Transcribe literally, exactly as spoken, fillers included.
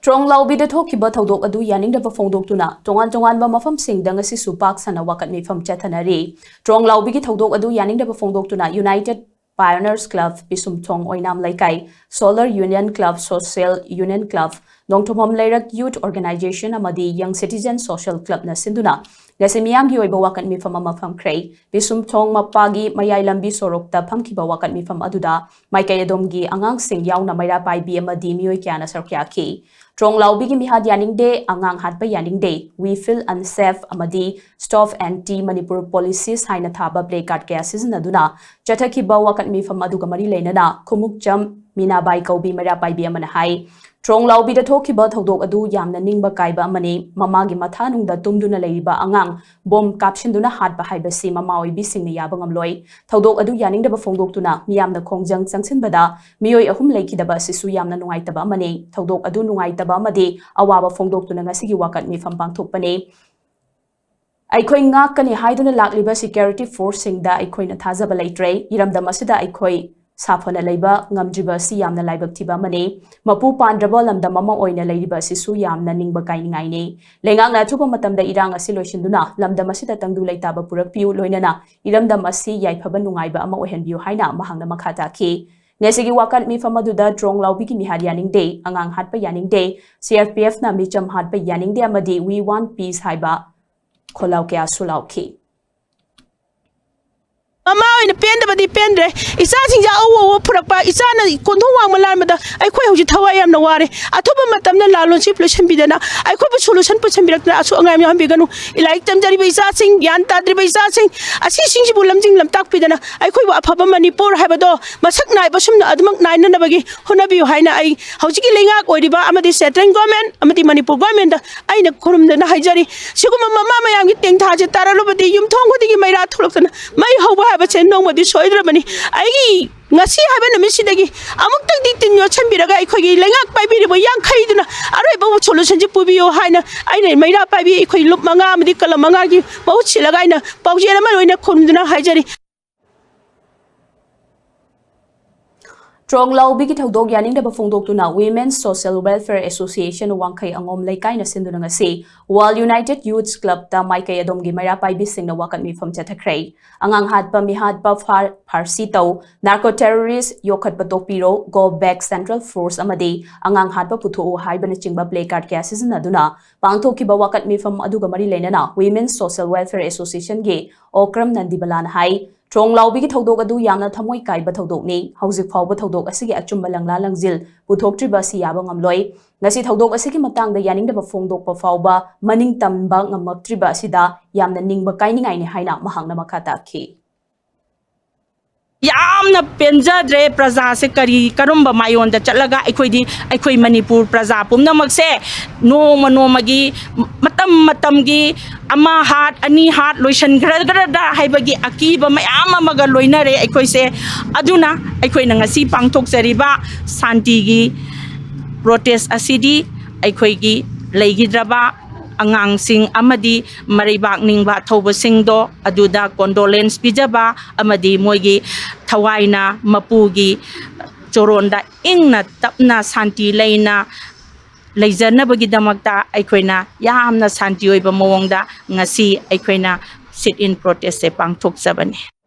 ꯇ꯭ꯔꯣꯡꯂꯥꯎꯕꯤꯗ ꯊꯣꯛꯈꯤꯕ ꯊꯧꯗꯣꯛ ꯑꯗꯨ ꯌꯥꯅꯤꯡꯗꯕ ꯐꯣꯡꯗꯣꯛꯇꯨꯅ ꯇꯣꯉꯥꯟ ꯇꯣꯉꯥꯟꯕ ꯃꯐꯝꯁꯤꯡꯗ ꯉꯁꯤꯁꯨ ꯄꯥꯛ ꯁꯟꯅ ꯋꯥꯀꯠ ꯃꯤꯐꯝ ꯆꯠꯊꯅꯔꯤ꯫ ꯇ꯭ꯔꯣꯡꯂꯥꯎꯕꯤꯒꯤ ꯊꯧꯗꯣꯛ ꯑꯗꯨ ꯌꯥꯅꯤꯡꯗꯕ ꯐꯣꯡꯗꯣꯛꯇꯨꯅ United Pioneers Club ꯄꯤꯁꯨꯝꯊꯣꯡ ꯑꯣꯏꯅꯥꯝ ꯂꯩꯀꯥꯏ, Solar Union Club, Social Union Club, Nongthombam ꯂꯩꯔꯛ Youth Organization ꯑꯃꯗꯤ Young Citizen Social Clubꯅ ꯁꯤꯟꯗꯨꯅ ꯉꯁꯤ ꯃꯤꯌꯥꯝꯒꯤ ꯑꯣꯏꯕ ꯋꯥꯀꯠ ꯃꯤꯐꯝ ꯑꯃ ꯐꯝꯈ꯭ꯔꯦ꯫ ꯄꯤꯁꯨꯝꯊꯣꯡ ꯃꯄꯥꯒꯤ ꯃꯌꯥꯏ ꯂꯝꯕꯤ ꯁꯣꯔꯣꯛꯇ ꯐꯝꯈꯤꯕ ꯋꯥꯀꯠ ꯃꯤꯐꯝ ꯑꯗꯨꯗ ꯃꯥꯏꯀꯩ ꯑꯗꯣꯝꯒꯤ ꯑꯉꯥꯡꯁꯤꯡ ꯌꯥꯎꯅ ꯃꯩꯔꯥ ꯄꯥꯏꯕꯤ ꯑꯃꯗꯤ ꯃꯤꯑꯣꯏ ꯀꯌꯥꯅ ꯁꯔꯨꯛ ꯌꯥꯈꯤ꯫ ꯇ꯭ꯔꯣꯡꯂꯥꯎꯕꯤꯒꯤ ꯃꯤꯍꯥꯠ ꯌꯥꯅꯤꯡꯗꯦ, ꯑꯉꯥꯡ ꯍꯥꯠꯄ ꯌꯥꯅꯤꯡꯗꯦ, We Feel Unsafe ꯑꯃꯗꯤ Stop Anti Manipur Policies ꯍꯥꯏꯅ ꯊꯥꯕ placard ꯀꯌꯥ ꯁꯤꯖꯤꯟꯅꯗꯨꯅ ꯆꯠꯊꯈꯤꯕ ꯋꯥꯀꯠ ꯃꯤꯐꯝ ꯑꯗꯨꯒ ꯃꯔꯤ ꯂꯩꯅꯅ ꯈꯨꯃꯨꯛꯆꯝ ꯃꯤꯅꯥꯕꯥꯏ ꯀꯧꯕꯤ ꯃꯩꯔꯥ ꯄꯥꯏꯕꯤ ꯑꯃꯅ ꯍꯥꯏ, ꯇ꯭ꯔꯣꯡꯂꯥꯎꯕꯤꯗ ꯊꯣꯛꯈꯤꯕ ꯊꯧꯗꯣꯛ ꯑꯗꯨ ꯌꯥꯝꯅ ꯅꯤꯡꯕ ꯀꯥꯏꯕ ꯑꯃꯅꯤ꯫ ꯃꯃꯥꯒꯤ ꯃꯊꯥꯅꯨꯡꯗ ꯇꯨꯝꯗꯨꯅ ꯂꯩꯔꯤꯕ ꯑꯉꯥꯡ ꯕꯣꯝ ꯀꯥꯞꯁꯤꯟꯗꯨꯅ ꯍꯥꯠꯄ ꯍꯥꯏꯕꯁꯤ ꯃꯃꯥ ꯑꯣꯏꯕꯤꯁꯤꯡꯅ ꯌꯥꯕ ꯉꯝꯂꯣꯏ꯫ ꯊꯧꯗꯣꯛ ꯑꯗꯨ ꯌꯥꯅꯤꯡꯗꯕ ꯐꯣꯡꯗꯣꯛꯇꯨꯅ ꯃꯤꯌꯥꯝꯅ ꯈꯣꯡꯖꯪ ꯆꯪꯁꯤꯟꯕꯗ ꯃꯤꯑꯣꯏ ꯑꯍꯨꯝ ꯂꯩꯈꯤꯗꯕ ꯑꯁꯤꯁꯨ ꯌꯥꯝꯅ ꯅꯨꯡꯉꯥꯏꯇꯕ ꯑꯃꯅꯤ꯫ ꯊꯧꯗꯣꯛ ꯑꯗꯨ ꯅꯨꯡꯉꯥꯏꯇꯕ ꯑꯃꯗꯤ ꯑꯋꯥꯕ ꯐꯣꯡꯗꯣꯛꯇꯨꯅ ꯉꯁꯤꯒꯤ ꯋꯥꯀꯠ ꯃꯤꯐꯝ ꯄꯥꯡꯊꯣꯛꯄꯅꯤ꯫ ꯑꯩꯈꯣꯏ ꯉꯥꯛꯀꯅꯤ ꯍꯥꯏꯗꯨꯅ ꯂꯥꯛꯂꯤꯕ security forceꯁꯤꯡꯗ ꯑꯩꯈꯣꯏꯅ ꯊꯥꯖꯕ ꯂꯩꯇ꯭ꯔꯦ꯫ ꯏꯔꯝꯗꯝ ꯑꯁꯤꯗ ꯑꯩꯈꯣꯏ ꯁꯥꯐꯅ ꯂꯩꯕ ꯉꯝꯗ꯭ꯔꯤꯕ ꯑꯁꯤ ꯌꯥꯝꯅ ꯂꯥꯏꯕꯛ ꯊꯤꯕ ꯑꯃꯅꯤ꯫ ꯃꯄꯨ ꯄꯥꯟꯗ꯭ꯔꯕ ꯂꯝꯗꯝ ꯑꯃ ꯑꯣꯏꯅ ꯂꯩꯔꯤꯕ ꯑꯁꯤꯁꯨ ꯌꯥꯝꯅ ꯅꯤꯡꯕ ꯀꯥꯏꯅꯤꯡꯉꯥꯏꯅꯤ꯫ ꯂꯩꯉꯥꯛꯅ ꯑꯊꯨꯕ ꯃꯇꯝꯗ ꯏꯔꯥꯡ ꯑꯁꯤ ꯂꯣꯏꯁꯤꯟꯗꯨꯅ ꯂꯝꯗꯝ ꯑꯁꯤꯗ ꯇꯪꯗꯨ ꯂꯩꯇꯥꯕ ꯄꯨꯔꯛꯄꯤꯌꯨ, ꯂꯣꯏꯅꯅ ꯏꯔꯝꯗꯝ ꯑꯁꯤ ꯌꯥꯏꯐꯕ ꯅꯨꯡꯉꯥꯏꯕ ꯑꯃ ꯑꯣꯏꯍꯟꯕꯤꯌꯨ ꯍꯥꯏꯅ ꯃꯍꯥꯛꯅ ꯃꯈꯥ ꯇꯥꯈꯤ꯫ ꯉꯁꯤꯒꯤ ꯋꯥꯀꯠ ꯃꯤꯐꯝ ꯑꯗꯨꯗ ꯇ꯭ꯔꯣꯡ ꯂꯥꯎꯕꯤꯒꯤ ꯃꯤꯍꯥꯠ ꯌꯥꯅꯤꯡꯗꯦ, ꯑꯉꯥꯡ ꯍꯥꯠꯄ ꯌꯥꯅꯤꯡꯗꯦ, CRPFꯅ ꯃꯤꯆꯝ ꯍꯥꯠꯄ ꯌꯥꯅꯤꯡꯗꯦ ꯑꯃꯗꯤ We Want Peace ꯍꯥꯏꯕ ꯈꯣꯜꯂꯥꯎ ꯀꯌꯥꯁꯨ ꯂꯥꯎꯈꯤ꯫ ꯃꯃꯥ ꯑꯣꯏꯅ ꯄꯦꯟꯗꯕꯗꯤ ꯄꯦꯟꯗ꯭ꯔꯦ꯫ ꯏꯆꯥꯁꯤꯡꯁꯦ ꯑꯎ ꯑꯎ ꯐꯨꯔꯛꯄ, ꯏꯆꯥꯅ ꯀꯣꯟꯊꯣꯡ ꯋꯥꯡꯃ ꯂꯥꯟꯕꯗ ꯑꯩꯈꯣꯏ ꯍꯧꯖꯤꯛ ꯊꯋꯥꯏ ꯌꯥꯝꯅ ꯋꯥꯔꯦ꯫ ꯑꯊꯨꯕ ꯃꯇꯝꯗ ꯂꯥꯂꯣꯟꯁꯤꯞ ꯂꯣꯏꯁꯤꯟꯕꯤꯗꯅ ꯑꯩꯈꯣꯏꯕꯨ solution ꯄꯨꯁꯤꯟꯕꯤꯔꯛꯇꯅ ꯑꯁꯣꯛ ꯑꯉꯥꯝ ꯌꯥꯎꯍꯟꯕꯤꯒꯅꯨ꯫ ꯂꯥꯏꯔꯤꯛ ꯇꯝꯖꯔꯤꯕ ꯏꯆꯥꯁꯤꯡ, ꯒ꯭ꯌꯥꯟ ꯇꯥꯗ꯭ꯔꯤꯕ ꯏꯆꯥꯁꯤꯡ ꯑꯁꯤꯁꯤꯡꯁꯤꯕꯨ ꯂꯝꯖꯤꯡ ꯂꯝꯇꯥꯛꯄꯤꯗꯅ ꯑꯩꯈꯣꯏꯕꯨ ꯑꯐꯕ ꯃꯅꯤꯄꯨꯔ ꯍꯥꯏꯕꯗꯣ ꯃꯁꯛ ꯅꯥꯏꯕ ꯁꯨꯝꯅ ꯑꯗꯨꯃꯛ ꯅꯥꯏꯅꯅꯕꯒꯤ ꯍꯣꯠꯅꯕꯤꯌꯨ ꯍꯥꯏꯅ ꯑꯩ ꯍꯧꯖꯤꯛꯀꯤ ꯂꯩꯉꯥꯛ ꯑꯣꯏꯔꯤꯕ ꯑꯃꯗꯤ central government ꯑꯃꯗꯤ ꯃꯅꯤꯄꯨꯔ governmentꯗ ꯑꯩꯅ ꯈꯨꯔꯨꯝꯗꯨꯅ ꯍꯥꯏꯖꯔꯤ꯫ ꯁꯤꯒꯨꯝꯕ ꯃꯃꯥ ꯃꯌꯥꯝꯒꯤ ꯇꯦꯡꯊꯥꯁꯦ ꯇꯥꯔꯛꯂꯨꯕꯗꯤ ꯌꯨꯝꯊꯣꯡ ꯈꯨꯗꯤꯡꯒꯤ ꯃꯩꯔꯥ ꯊꯣꯛꯂꯛꯇꯅ ꯃꯩ ꯍꯧꯕ ꯍꯥꯏꯕꯁꯦ ꯅꯣꯡꯃꯗꯤ ꯁꯣꯏꯗ꯭ꯔꯕꯅꯤ꯫ ꯑꯩꯒꯤ ꯉꯁꯤ ꯍꯥꯏꯕ ꯅꯨꯃꯤꯠꯁꯤꯗꯒꯤ ꯑꯃꯨꯛꯇꯪꯗꯤ ꯇꯤꯟ ꯌꯣꯠꯁꯤꯟꯕꯤꯔꯒ ꯑꯩꯈꯣꯏꯒꯤ ꯂꯩꯉꯥꯛ ꯄꯥꯏꯕꯤꯔꯤꯕ ꯌꯥꯡꯈꯩꯗꯨꯅ ꯑꯔꯣꯏꯕ solutionꯁꯤ ꯄꯨꯕꯤꯌꯨ ꯍꯥꯏꯅ ꯑꯩꯅ ꯃꯩꯔꯥ ꯄꯥꯏꯕꯤ ꯑꯩꯈꯣꯏ ꯂꯨꯞ ꯃꯉꯥ ꯑꯃꯗꯤ ꯀꯂꯝ ꯃꯉꯥꯒꯤ ꯃꯍꯨꯠ ꯁꯤꯜꯂꯒ ꯑꯩꯅ ꯄꯥꯎꯖꯦꯜ ꯑꯃ ꯑꯣꯏꯅ ꯈꯨꯔꯨꯝꯗꯨꯅ ꯍꯥꯏꯖꯔꯤ꯫ ꯇ꯭ꯔꯣꯡ ꯂꯥꯎꯕꯤꯒꯤ ꯊꯧꯗꯣꯛ ꯌꯥꯅꯤꯡꯗꯕ ꯐꯣꯡꯗꯣꯛꯇꯨꯅ Women's Social Welfare Association ꯋꯥꯡꯈꯩ ꯑꯉꯣꯝ ꯂꯩꯀꯥꯏꯅ ꯁꯤꯟꯗꯨꯅ ꯉꯁꯤ World United Youth Clubꯇ ꯃꯥꯏꯀꯩ ꯑꯗꯣꯝꯒꯤ ꯃꯩꯔꯥ ꯄꯥꯏꯕꯤꯁꯤꯡꯅ ꯋꯥꯀꯠ ꯃꯤꯐꯝ ꯆꯠꯊꯈ꯭ꯔꯦ꯫ ꯑꯉꯥꯡ ꯍꯥꯠꯄ, ꯃꯤꯍꯥꯠꯄ, ꯐꯥꯔ-, ꯐꯥꯔꯁꯤ ꯇꯧ, narco terrorist ꯌꯣꯛꯈꯠꯄ ꯇꯣꯛꯄꯤꯔꯣ, Go Back Central Force ꯑꯃꯗꯤ ꯑꯉꯥꯡ ꯍꯥꯠꯄ ꯄꯨꯊꯣꯛꯎ ꯍꯥꯏꯕꯅꯆꯤꯡꯕ placard ꯀꯌꯥ ꯁꯤꯖꯤꯟꯅꯗꯨꯅ ꯄꯥꯡꯊꯣꯛꯈꯤꯕ ꯋꯥꯀꯠ ꯃꯤꯐꯝ ꯑꯗꯨꯒ ꯃꯔꯤ ꯂꯩꯅꯅ Women's Social Welfare Associationꯒꯤ ꯑꯣꯀ꯭ꯔꯝ ꯅꯟꯗꯤꯕꯂꯥꯅ ꯍꯥꯏ, ꯇ꯭ꯔꯣꯡ ꯂꯥꯎꯕꯤꯒꯤ ꯊꯧꯗꯣꯛ ꯑꯗꯨ ꯌꯥꯝꯅ ꯊꯃꯣꯏ ꯀꯥꯏꯕ ꯊꯧꯗꯣꯛꯅꯤ꯫ ꯍꯧꯖꯤꯛ ꯐꯥꯎꯕ ꯊꯧꯗꯣꯛ ꯑꯁꯤꯒꯤ ꯑꯆꯨꯝꯕ ꯂꯪꯂꯥ ꯂꯪꯖꯤꯜ ꯄꯨꯊꯣꯛꯇ꯭ꯔꯤꯕ ꯑꯁꯤ ꯌꯥꯕ ꯉꯝꯂꯣꯏ꯫ ꯉꯁꯤ ꯊꯧꯗꯣꯛ ꯑꯁꯤꯒꯤ ꯃꯇꯥꯡꯗ ꯌꯥꯅꯤꯡꯗꯕ ꯐꯣꯡꯗꯣꯛꯄ ꯐꯥꯎꯕ ꯃꯅꯤꯡ ꯇꯝꯕ ꯉꯝꯃꯛꯇ꯭ꯔꯤꯕ ꯑꯁꯤꯗ ꯌꯥꯝꯅ ꯅꯤꯡꯕ ꯀꯥꯏꯅꯤꯡꯉꯥꯏꯅꯤ ꯍꯥꯏꯅ ꯃꯍꯥꯛꯅ ꯃꯈꯥ ꯇꯥꯈꯤ꯫ ꯌꯥꯝꯅ ꯄꯦꯟꯖꯗ꯭ꯔꯦ꯫ ꯄ꯭ꯔꯖꯥꯁꯦ ꯀꯔꯤ, ꯀꯔꯝꯕ ꯃꯥꯏꯌꯣꯟꯗ ꯆꯠꯂꯒ ꯑꯩꯈꯣꯏꯗꯤ, ꯑꯩꯈꯣꯏ ꯃꯅꯤꯄꯨꯔ ꯄ꯭ꯔꯖꯥ ꯄꯨꯝꯅꯃꯛꯁꯦ ꯅꯣꯡꯃ ꯅꯣꯡꯃꯒꯤ, ꯃꯇꯝ ꯃꯇꯝꯒꯤ ꯑꯃ ꯍꯥꯠ, ꯑꯅꯤ ꯍꯥꯠ, ꯂꯣꯏꯁꯤꯟꯈ꯭ꯔꯒꯗ꯭ꯔꯥ ꯍꯥꯏꯕꯒꯤ ꯑꯀꯤꯕ ꯃꯌꯥꯝ ꯑꯃꯒ ꯂꯣꯏꯅꯔꯦ ꯑꯩꯈꯣꯏꯁꯦ꯫ ꯑꯗꯨꯅ ꯑꯩꯈꯣꯏꯅ ꯉꯁꯤ ꯄꯥꯡꯊꯣꯛꯆꯔꯤꯕ ꯁꯥꯟꯇꯤꯒꯤ protest ꯑꯁꯤꯗꯤ ꯑꯩꯈꯣꯏꯒꯤ ꯂꯩꯈꯤꯗ꯭ꯔꯕ ꯑꯉꯥꯡꯁꯤꯡ ꯑꯃꯗꯤ ꯃꯔꯩꯕꯥꯛ ꯅꯤꯡꯕ ꯊꯧꯕꯁꯤꯡꯗꯣ ꯑꯗꯨꯗ condolence ꯄꯤꯖꯕ ꯑꯃꯗꯤ ꯃꯣꯏꯒꯤ ꯊꯋꯥꯏꯅ ꯃꯄꯨꯒꯤ ꯆꯣꯔꯣꯟꯗ ꯏꯪꯅ ꯇꯞꯅ ꯁꯥꯟꯇꯤ ꯂꯩꯅ ꯂꯩꯖꯅꯕꯒꯤꯗꯃꯛꯇ ꯑꯩꯈꯣꯏꯅ ꯌꯥꯝꯅ ꯁꯥꯟꯇꯤ ꯑꯣꯏꯕ ꯃꯑꯣꯡꯗ ꯉꯁꯤ ꯑꯩꯈꯣꯏꯅ sit in protestꯁꯦ ꯄꯥꯡꯊꯣꯛꯆꯕꯅꯤ꯫